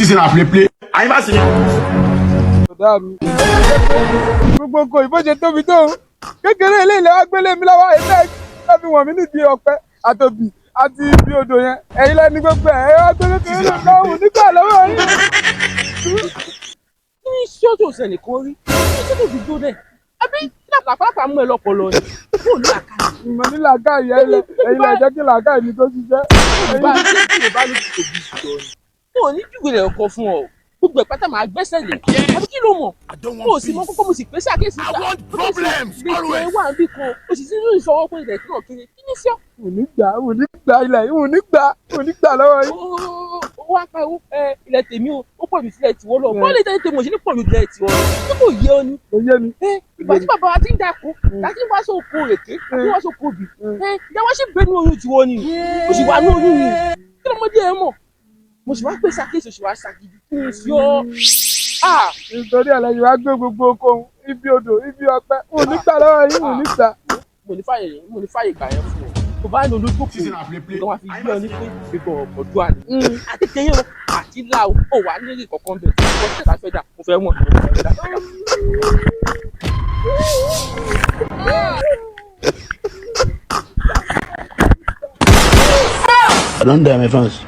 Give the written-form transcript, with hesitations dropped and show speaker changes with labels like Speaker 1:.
Speaker 1: Think say na play play.
Speaker 2: Ọ̀dà mi. Gbogbo nǹkan ìbò ṣe tóbi tó kékeré ilé ilẹ̀ wa gbélé mi lọ́wọ́ ilé ẹ̀ fi wọ̀n mí nídìí ọ̀pẹ àtòbí àti ibi odò yẹn, ẹ̀yin lẹ́ni gbogbo ẹ̀ ẹ̀ wá gbé kékeré lè lọ́wọ́ nígbà lọ́wọ́ yín.
Speaker 3: Kí ni sọ́tò sẹ́nìkan rí? Kí sọ́tò fi jó dẹ̀ àbí lápapọ̀ mú ẹ lọ́pọlọ ni kó ló àkàrà.
Speaker 2: Ìmọ̀ ní làákàyè, ẹ̀yin lẹ jẹ́ kí làákàyè mi tó ṣiṣẹ́.
Speaker 3: Bá a ṣe kí ló bá lójú tóbi jọ ni wọn ò ní júwèé rẹ̀ ọkọ fún ọ, gbogbo ẹ̀ pátá máa gbẹ́sẹ̀ lé, àbí kí ló mọ̀? Mo sì mọ kókó, mo sì pèsè àkíyèsí
Speaker 1: I want problems
Speaker 3: lè wà níbí kan, o sì ti ní ìṣọwọ́ pé ilẹ̀ náà kéré. Kí ni sí ọ?
Speaker 2: Ò ní gbà, ò ní gbà ilẹ̀, ò ní gbà, ò ní gbà lọ́wọ́ yín.
Speaker 3: Ó wá pariwo ẹ ilẹ̀ tèmi o, ó pọ̀ jù sílẹ̀ tiwọ́ lọ. Bọ́ọ̀lù ilẹ̀ tèmi ò sí ní pọ̀ jù sílẹ̀ tiwọ́ lọ, tí kò yé ọ ni.
Speaker 2: Kò yé mi.
Speaker 3: Ẹ ìgbà tí bàbá wa ti ń dáko, láti wá sóko rèké àti wá sóko obì, ẹ ìyá wa sì bẹ ní oyún tiwọ́ ni, o sì wà ní oyún ni. Kí lọ́mọdé ẹ mọ̀? Mo sì wá pèsè àkíyèsí, o sì wá ṣàgídí. Kí ni sí ọ?
Speaker 2: Nítorí ẹ̀ lẹ́yìn wá gbé gbogbo oko ibi odò ibi ọ̀pẹ, ò ní gbà lọ́wọ́ yín, ò ní gbà.
Speaker 3: Mo ní fàyè gbà yẹn fún ọ, tó bá ní olójókòó nǹkan wá fi gbé ọ ní pé gbogbo ọ̀dọ́ àná àti kéyìn o àti là o, ò wà nílé kankan bẹ̀ wọ́n tẹ̀sán fẹ́ dà, mo fẹ́ wọ̀n, mo fẹ́ dà.
Speaker 4: I don't die, my fans.